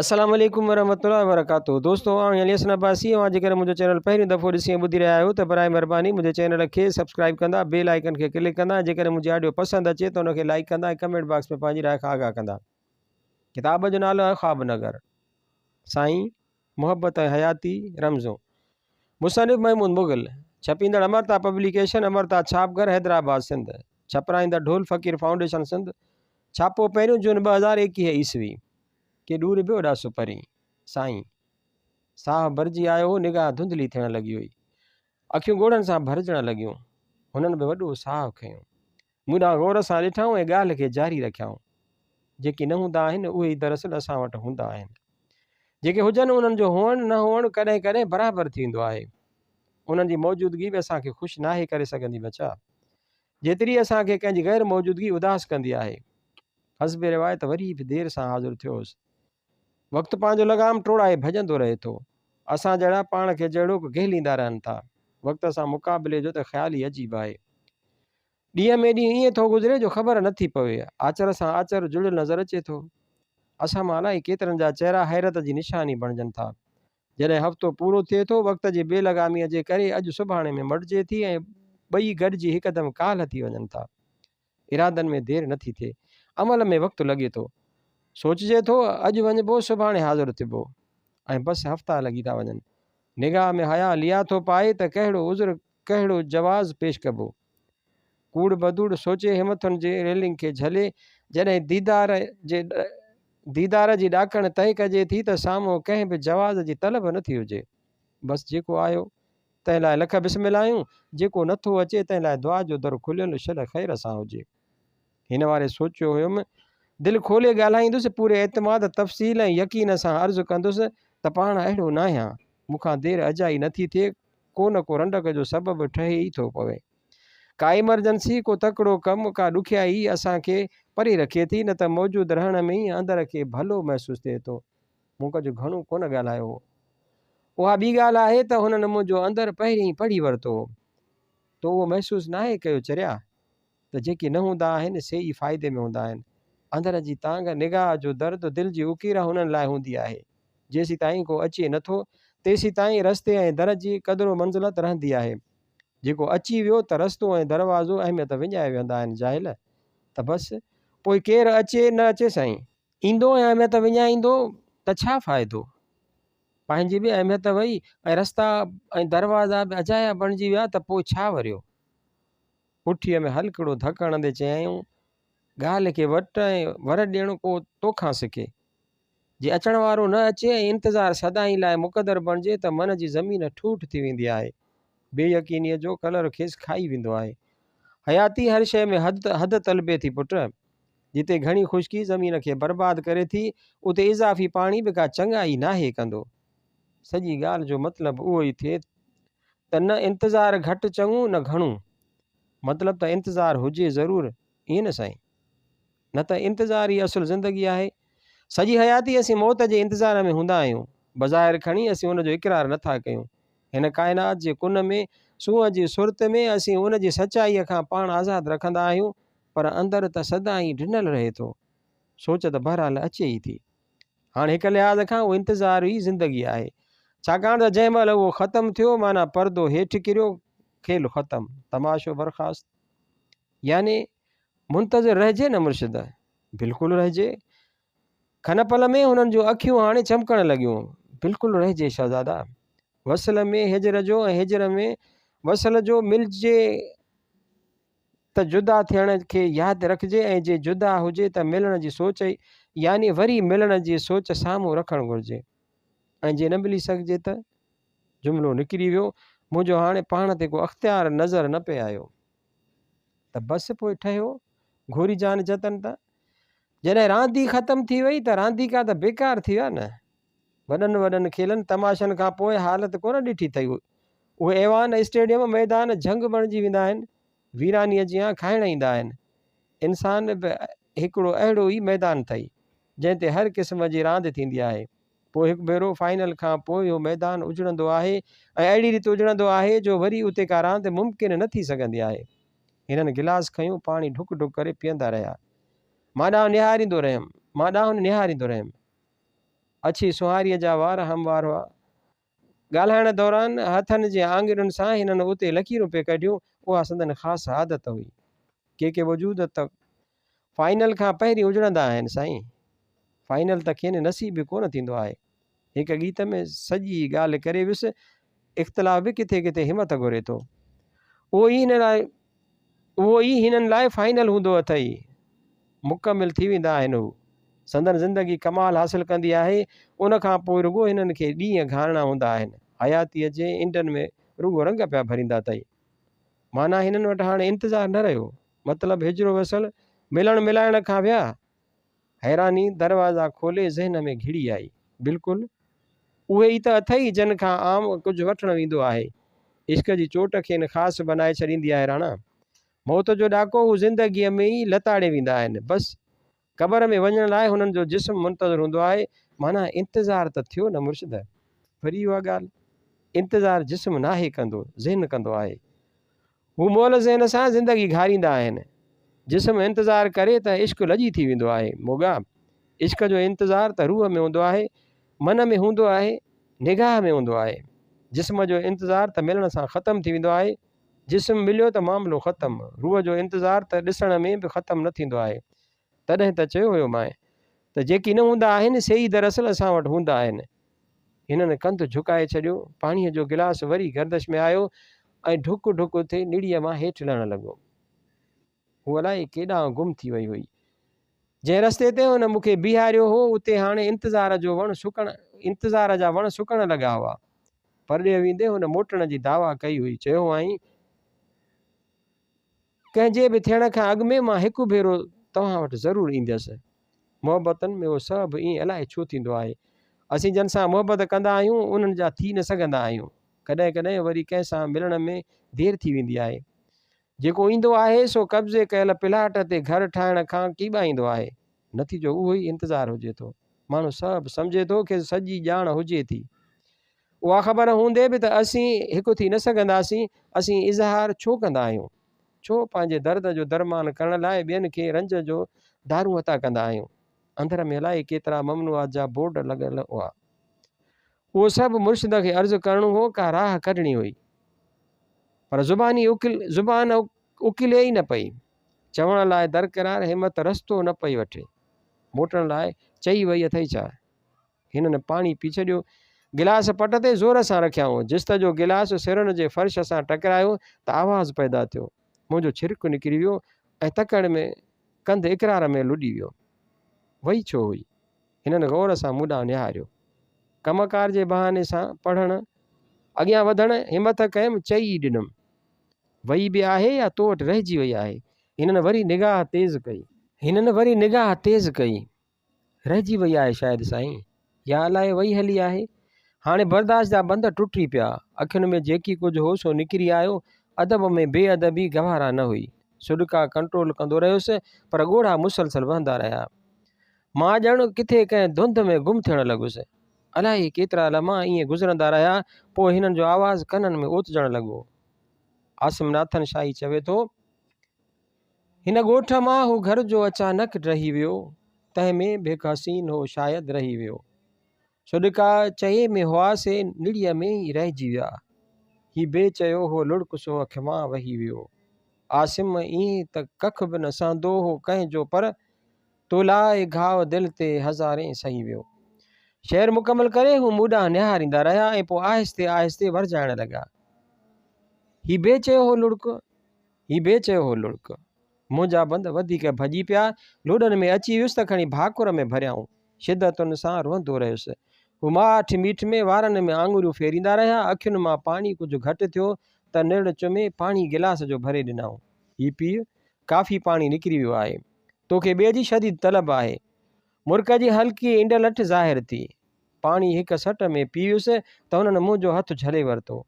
السلام عليڪم ورحمة الله وبرڪاته دوستو آئون علي حسن عباسي اوهان جيڪڏهن منهنجو چينل پهريون دفعو ڏسي ۽ ٻڌي رهيا آهيو ته برائي مهرباني منهنجي چينل کي سبسڪرائب ڪندا بيل آئيڪن کي ڪلڪ ڪندا ۽ جيڪڏهن منهنجي آڊيو پسند اچي ته ان کي لائيڪ ڪندا ۽ ڪمينٽ باڪس ۾ پنهنجي راء کان آگاهه ڪندا ڪتاب جو نالو آهي خواب نگر سائين محبت ۽ حياتي رمزون مصنف محمود مغل ڇپيندڙ امرتا پبليڪيشن امرتا ڇاپ گهر حيدرآباد سنڌ ڇپرائيندڙ ڍول فقير فائونڊيشن سنڌ ڇاپو پهريون جون 2021 عيسوي ڪي ڏور به اوڏا سپرين. سائين! ساهه ڀرجي آيو هو، نگاهه ڌنڌلي ٿيڻ لڳي هئي. اکيون ڳوڙهن سان ڀرجڻ لڳيون. هنن به وڏو ساهه کنيو. مون ڏانهن غور سان ڏٺائون ۽ ڳالهه کي جاري رکيائون. جيڪي نه هوندا آهن، اهي ئي دراصل اسان وٽ هوندا آهن. جيڪي هجن، انهن جو هئڻ نه هئڻ ڪڏهن ڪڏهن برابر ٿي ويندو آهي. انهن جي موجودگي به اسان کي خوش ناهي ڪري سگهندي ٻچا. جيتري اسان کي ڪنهن جي غير موجودگي اداس ڪندي آهي. حسب روايت وري به دير سان حاضر ٿيو هوس. وقت پنهنجو لغام ٽوڙائي ڀڄندو رهي ٿو. اسان جهڙا پاڻ کي جهڙوڪ گهليندا رهن ٿا. وقت سان مقابلي جو ته خيال ئي عجيب آهي. ڏينهن ۾ ڏينهن ائين ٿو گذري جو خبر نه ٿي پوي. آچر سان آچر جڙيل نظر اچي ٿو. اسان مان الائي ڪيترن جا چهرا حيرت جي نشاني بڻجن ٿا. جڏهن هفتو پورو ٿئي ٿو، وقت جي بي لغاميء جي ڪري اڄ سڀاڻي ۾ مٽجي ٿي ۽ ٻئي گڏجي هڪدم ڪالهه ٿي وڃن ٿا. ارادن ۾ دير نٿي ٿئي. عمل ۾ وقت لڳي ٿو. سوچجي ٿو، اڄ وڃبو، سڀاڻي حاضر ٿبو ۽ بس هفتا لڳي ٿا وڃن. نگاهه ۾ حياء ليئا ٿو پائي ته ڪهڙو عذر، ڪهڙو جواز پيش ڪبو. ڪوڙ بدوڙ سوچي همٿن جي ريلنگ کي جهلي جڏهن ديدار جي ديدار جي ڏاڪڻ طئي ڪجي ٿي ته سامهون ڪنهن به جواز جي طلب نه ٿي هجي. بس جيڪو آيو تنهن لاء لک بسم الله آهيون، جيڪو نه ٿو اچي تنهن لاء دعا جو در کليل شل خير سان هجي. هن واري سوچيو هيم دل کولي ڳالهائيندس، پوري اعتماد، تفصيل ۽ يقين سان عرض ڪندس ته پاڻ اهڙو ناهيان، مون کان دير اجائي نه ٿي ٿئي، ڪو نه ڪو رنڊڪ جو سبب ٺهي ئي ٿو پوي. ڪا ايمرجنسي، ڪو تڪڙو ڪم، ڪا ڏکيائي ئي اسان کي پري رکي ٿي، نه ته موجود رهڻ ۾ ئي اندر کي ڀلو محسوس ٿئي ٿو. مون ڪجهه گهڻو ڪونه ڳالهايو هو. اها ٻي ڳالهه آهي ته هنن منهنجو اندر پهرين ئي پڙهي ورتو هو. تو اهو محسوس ناهي ڪيو چريا؟ ته جيڪي نه هوندا آهن، سي ئي فائدي ۾ هوندا آهن. اندر جي تانگهه، نگاهه جو درد، دل جي اڪير هنن لاء هوندي آهي. جيسيتائين ڪو اچي نه ٿو، تيسيتائين رستي ۽ در جي قدر و منزلت رهندي آهي. جيڪو اچي ويو ته رستو ۽ دروازو اهميت وڃائي ويهندا آهن جاهل! ته بس، پوء ڪير اچي نه اچي سائين. ايندو ۽ اهميت وڃائيندو ته ڇا فائدو؟ پنهنجي به اهميت وئي ۽ رستا ۽ دروازا به اجايا بڻجي ويا ته پوء ڇا وريو؟ پٺيء ۾ هلڪڙو ڌڪ هڻندي چيائين، ڳالهه کي وٽ ۽ ور ڏيڻ ڪو توکان سکي. جي اچڻ وارو نه اچي ۽ انتظار سدائين لاء مقدر بڻجي ته من جي زمين ٺوٺ ٿي ويندي آهي. بي يقينيء جو ڪلر کيس کائي ويندو آهي. حياتي هر شيء ۾ حد حد طلبي ٿي پٽ. جتي گهڻي خشڪي زمين کي برباد ڪري ٿي، اتي اضافي پاڻي به ڪا چڱائي ناهي ڪندو. سڄي ڳالهه جو مطلب اهو ئي ٿئي ته نه انتظار گهٽ چڱو نه گهڻو. مطلب ته انتظار هجي ضرور، ائين نه سائين؟ نه ته انتظار ئي اصل زندگي آهي. سڄي حياتي اسين موت جي انتظار ۾ هوندا آهيون. بظاهر کڻي اسين ان جو اقرار نه ٿا ڪيون. هن ڪائنات جي ڪن ۾، سونهن جي سرت ۾ اسين ان جي سچائيء کان پاڻ آزاد رکندا آهيون، پر اندر ته سدائين ڊنل رهي ٿو. سوچ ته بهرحال اچي ئي ٿي. هاڻ هڪ لحاظ کان اهو انتظار ئي زندگي آهي. ڇاڪاڻ ته جنهن مهل اهو ختم ٿيو معنيٰ پردو هيٺ ڪريو، کيل ختم، تماشو برخاست. يعني منتظر رهجي نه مرشد؟ بلڪل رهجي. کن پل ۾ هنن جون اکيون هاڻي چمڪڻ لڳيون. بلڪل رهجي شهزادا. وصل ۾ هجر جو ۽ هجر ۾ وصل جو ملجي ته جدا ٿيڻ کي ياد رکجي ۽ جي جدا هجي ته ملڻ جي سوچ يعني وري ملڻ جي سوچ سامهون رکڻ گهرجي ۽ جي نه ملي سگهجي ته؟ جملو نڪري ويو، منهنجو هاڻي پاڻ تي ڪو اختيار نظر نه پئي آيو. ته بس پوء ٺهيو، گهوري جان جتن ته جڏهن راند ئي ختم ٿي وئي ته رانديڪا ته بيڪار ٿي ويا نه. وڏن وڏن کيلن تماشن کان پوء حالت ڪونه ڏٺي اٿئي. اهي ايوان، اسٽيڊيم، ميدان جهنگ بڻجي ويندا آهن، ويرانيء جيان کائڻ ايندا آهن. انسان به هڪڙو اهڙو ئي ميدان اٿئي، جنهن تي هر قسم جي راند ٿيندي آهي. پوء هڪ ڀيرو فائنل کان پوء اهو ميدان اجڙندو آهي ۽ اهڙي ريت اجڙندو آهي جو وري اتي ڪا راند ممڪن نه ٿي سگهندي آهي. هنن گلاس کنيو پاڻي ڍڪ ڍڪ ڪري پيئندا رهيا. مان ڏانهن نهاريندو رهيم. مان ڏانهن نهاريندو رهيم. اڇي سونهاريء جا وار هموار هئا. ڳالهائڻ دوران هٿن جي آڱرين سان هنن اتي لڪيرون پئي ڪڍيون، اها سندن خاص عادت هئي. ڪي ڪي وجود ته فائنل کان پهرين اجڙندا آهن سائين. فائنل ته کين نصيب به ڪونه ٿيندو آهي. هڪ ڳيت ۾ سڄي ڳالهه ڪري ويس، اختلاف به ڪٿي ڪٿي همت گهري ٿو. اهو ئي هن لاء اهو ئي هنن لاء فائنل هوندو اٿئي. مڪمل ٿي ويندا آهن هو. سندن زندگي ڪمال حاصل ڪندي آهي. ان کان پوء رڳو هنن کي ڏينهن گهارڻا هوندا آهن. حياتيء جي انڊن ۾ رڳو رنگ پيا ڀريندا اٿئي. معنيٰ هنن وٽ هاڻي انتظار نه رهيو. مطلب هجر و وصل، ملڻ ملائڻ کان ويا. حيراني دروازا کولي ذهن ۾ گهڙي آئي. بلڪل اهي ئي ته اٿئي جن کان عام ڪجهه وٺڻ ويندو آهي. عشق جي چوٽ کين خاص بنائي ڇڏيندي آهي راڻا. موت جو ڏاڪو هو زندگيء ۾ ئي لتاڙي ويندا آهن. بس قبر ۾ وڃڻ لاء هنن جو جسم منتظر هوندو آهي. معنيٰ انتظار ته ٿيو نه مرشد. وري اها ڳالهه. انتظار جسم ناهي ڪندو، ذهن ڪندو آهي. هو مئل ذهن سان زندگي گهاريندا آهن. جسم انتظار ڪري ته عشق لڄي ٿي ويندو آهي. موڳا! عشق جو انتظار ته روح ۾ هوندو آهي، من ۾ هوندو آهي، نگاهه ۾ هوندو آهي. جسم جو انتظار ته ملڻ سان ختم ٿي ويندو آهي. جسم مليو ته معاملو ختم. روح جو انتظار ته ڏسڻ ۾ به ختم نه ٿيندو آهي. تڏهن ته چيو هيومانء ته جيڪي نه هوندا آهن، سي ئي دراصل اسان وٽ هوندا آهن. هنن ڪنڌ جهڪائي ڇڏيو. پاڻيء جو گلاس وري گردش ۾ آيو ۽ ڍڪ ڍڪ ٿي نڙيء مان هيٺ لهڻ لڳو. هوء الائي ڪيڏانهن گم ٿي وئي هئي. جنهن رستي تي هن مون کي بيهاريو هو، اتي هاڻي انتظار جو وڻ سڪڻ انتظار جا وڻ سڪڻ لڳا هئا. پرڏيهه ويندي هن موٽڻ جي دعويٰ ڪئي هئي. چيو هئائين. ڪنهن جي به ٿيڻ کان اڳ ۾ مان هڪ ڀيرو توهان وٽ ضرور ايندس. محبتن ۾ اهو سڀ ائين الائي ڇو ٿيندو آهي. اسين جن سان محبت ڪندا آهيون، انهن جا ٿي نه سگهندا آهيون. ڪڏهن ڪڏهن وري ڪنهن سان ملڻ ۾ دير ٿي ويندي آهي. جيڪو ايندو آهي، سو قبضي ڪيل پلاٽ تي گهر ٺاهڻ کان ڪيٻائيندو آهي. نتيجو اهو ئي انتظار هجي ٿو. ماڻهو سڀ سمجهي ٿو، کيس سڄي ڄاڻ هجي ٿي. اها خبر هوندي به ته اسين هڪ ٿي نه سگهنداسين، اسين اظهار ڇو ڪندا آهيون؟ ڇو پنهنجي درد جو درمان ڪرڻ لاء ٻين کي رنج جو دارون عطا ڪندا آهيون؟ اندر ۾ الائي ڪيترا ممنوعات جا بورڊ لڳل هئا. اهو سڀ مرشد کي عرض ڪرڻو هو، ڪا راهه ڪڍڻي هئي. پر زباني زبان اڪلي ئي نه پئي. چوڻ لاء درقرار همت رستو نه پئي وٺي. موٽڻ لاء چئي وئي اٿئي ڇا؟ هنن پاڻي پي ڇڏيو. گلاس پٽ تي زور سان رکيائون. جست جو گلاس سرن جي فرش سان ٽڪرايو ته آواز پيدا ٿيو. منهنجو ڇرڪ نڪري ويو ۽ تڪڙ ۾ ڪنڌ اقرار ۾ لڏي ويو. وئي ڇو هئي؟ هنن غور سان مون ڏانهن نهاريو. ڪم ڪار جي بهاني سان پڙهڻ، اڳيان وڌڻ همٿ ڪيم، چئي ئي ڏنم. وئي به آهي يا تو وٽ رهجي وئي آهي؟ هنن وري نگاهه تيز ڪئي. هنن وري نگاهه تيز ڪئي. رهجي وئي آهي شايد سائين! يا الائي وئي هلي آهي. هاڻي برداشت جا بند ٽٽي پيا. اکين ۾ جيڪي ڪجهه هو سو نڪري آيو. ادب ۾ بي ادبي گوارا نه هئي. سڏڪا ڪنٽرول ڪندو رهيس پر ڳوڙها مسلسل وهندا رهيا. مان ڄڻ ڪٿي ڪنهن ڌنڌ ۾ گم ٿيڻ لڳس. الائي ڪيترا لمحا ائين گذرندا رهيا پوء هنن جو آواز ڪنن ۾ اوتجڻ لڳو. عاصم ناٿن شاهي چوي ٿو. هن ڳوٺ مان هو گهر جو اچانڪ ڊهي ويو، تنهن ۾ به هڪ حسين هو شايد رهي ويو. سڏڪا چئي ۾ هئا سي نڙيء ۾ ئي رهجي ويا. هي بي چيو هو لڙڪ سو اک مان وهي ويو. عاصم ائين ته ڪک به نه سهندو هو ڪنهن جو پر تو لاء گهاء دل تي هزارين سهي ويو. شعر مڪمل ڪري هو مون ڏانهن نهاريندا رهيا ۽ پوء آهستي آهستي ورجائڻ لڳا. هي بي چيو هو لڙڪ. هي بي چيو هو لڙڪ. منهنجا بند وڌيڪ ڀڄي پيا. لوڏن ۾ اچي ويس ته کڻي ڀاڪر ۾ ڀريائون. شدتن سان روئندو رهيس. هو ماٺ ميٺ ۾ وارن ۾ آڱريون ڦيريندا رهيا. اکين مان پاڻي ڪجهه گهٽ ٿيو ته نرڙ چمي پاڻي گلاس جو ڀري ڏنائون. هي پيء، ڪافي پاڻي نڪري ويو آهي. توکي ٻئي جي شديد طلب آهي. مرڪ جي هلڪي انڊلٺ ظاهر ٿي. پاڻي هڪ سٽ ۾ پي ويس ته هنن منهنجو هٿ جهلي ورتو.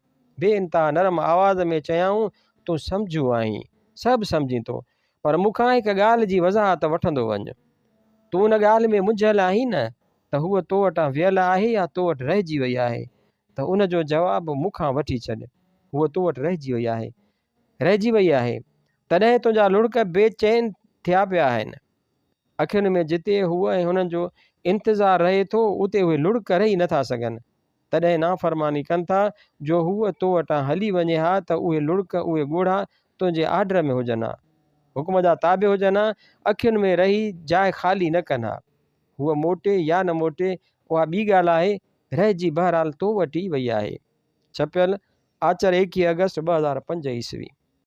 بي انتها نرم آواز ۾ چيائون، تون سمجهو آهين، سڀ سمجهين ٿو، پر مون کان هڪ ڳالهه جي وضاحت وٺندو وڃ. تون ان ڳالهه ۾ منجهيل آهين نه ته هوء تو وٽان ويل آهي يا تو وٽ رهجي وئي آهي، ته ان جو جواب مون کان وٺي ڇڏ. هوء تو وٽ رهجي وئي آهي. رهجي وئي آهي. تڏهن تنهنجا لڙڪ بي چين ٿيا پيا آهن. اکين ۾ جتي هوء ۽ هنن جو انتظار رهي ٿو، اتي اهي لڙڪ رهي نه ٿا سگهن. تڏهن نافرماني ڪن ٿا، جو هوء تو وٽان هلي وڃي ها ته اهي لڙڪ، اهي ڳوڙها تنهنجي آرڊر ۾ هجن ها. حڪم جا تابع هجن ها، اکين ۾ رهي جاء خالي نه ڪن ها. هوء موٽي يا نه موٽي، اها ٻي ڳالهه آهي، رهجي بهرحال تو وٽ ئي وئي آهي. ڇپيل، آچر 21 آگسٽ 2005 عيسوي.